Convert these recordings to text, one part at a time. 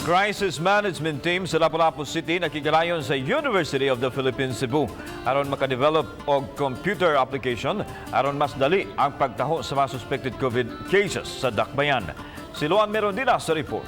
Crisis Management Team sa Lapu-Lapu City nakigalayon sa University of the Philippines Cebu aron makadevelop og computer application aron mas dali ang pagtaho sa mga suspected COVID cases sa Dakbayan. Si Luan Merondina sa report.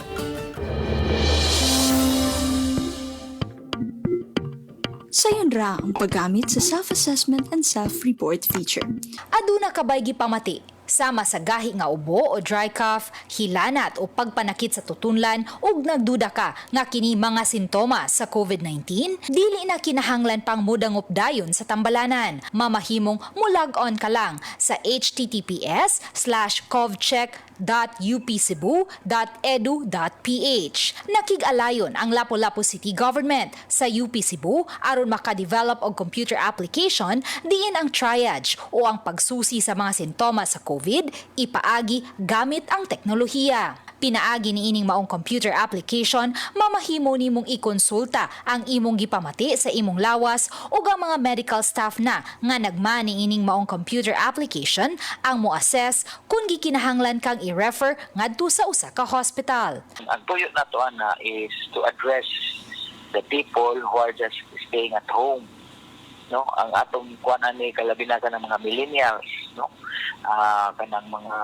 Sayon ra ang paggamit sa self-assessment and self-report feature. Aduna ka bay gipamati sama sa gahi nga ubo o dry cough, hilanat o pagpanakit sa tutunlan ug nagduda ka nga kini mga sintomas sa COVID-19, dili na kinahanglan pang mudangop dayon sa tambalanan. Mamahimong mo-log on ka lang sa https:/covcheck.upcebu.edu.ph. Nakig-alayon ang Lapu-Lapu City Government sa UP Cebu aron makadevelop og computer application diin ang triage o ang pagsusi sa mga sintomas sa COVID ipaagi gamit ang teknolohiya. Pinaagi ni ining maong computer application, mamahimo nimong ikonsulta ang imong gipamati sa imong lawas ug ang mga medical staff na nga nagmani ining maong computer application ang mo-assess kung gikinahanglan kang i-refer ngadto sa usa ka hospital. Ang tuyo nato ana is to address the people who are just staying at home, no? Ang atong kuan ani, kalabi na kanang mga millennials, no, kanang mga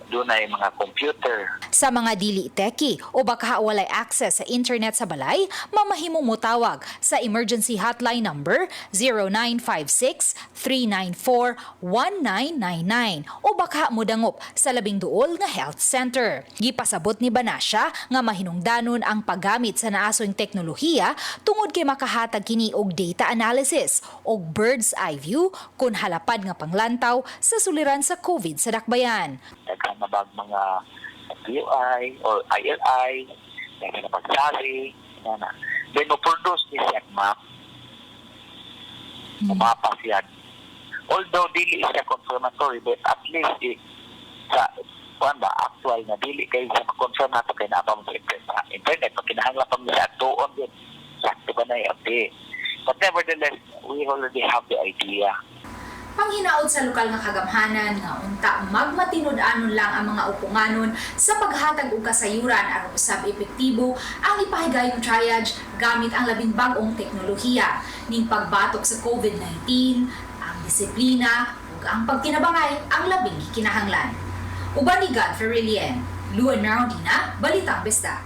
dunay mga computer. Sa mga dili techie o baka walay access sa internet sa balay, mamahimong motawag sa emergency hotline number 0956-394-1999 o baka modangop sa labing duol nga health center. Gipasabot ni Banasya nga mahinungdanon ang paggamit sa naasoing teknolohiya tungod kay makahatag kini og data analysis og bird's eye view kung halapad nga panglantaw sa suliran sa COVID sa Dakbayan. Daghan na bag mga PUI or ILI, daghan na bag SARI na na, then mo produce ni siya map, mapa siya, although dili siya confirmatory, but at least sa kuan ba, actual na dili kay sa ma-confirm nato kay naa pa mo sa internet, pag kinahanglan pa mo sa tuon yun, sakto ba na i-update, but nevertheless we already have the idea. Panghinaot sa lokal nga kagamhanan nga unta magmatinud-anon lang ang mga uponganon sa paghatag og kasayuran aron usab epektibo ang ipahigayong triage gamit ang labing bag-ong teknolohiya ning pagbatok sa COVID-19, ang disiplina ug ang pagtinabangay ang labing gikinahanglan. Uban ni Godfrey Relien, Luan Merondina, Balitang Bista.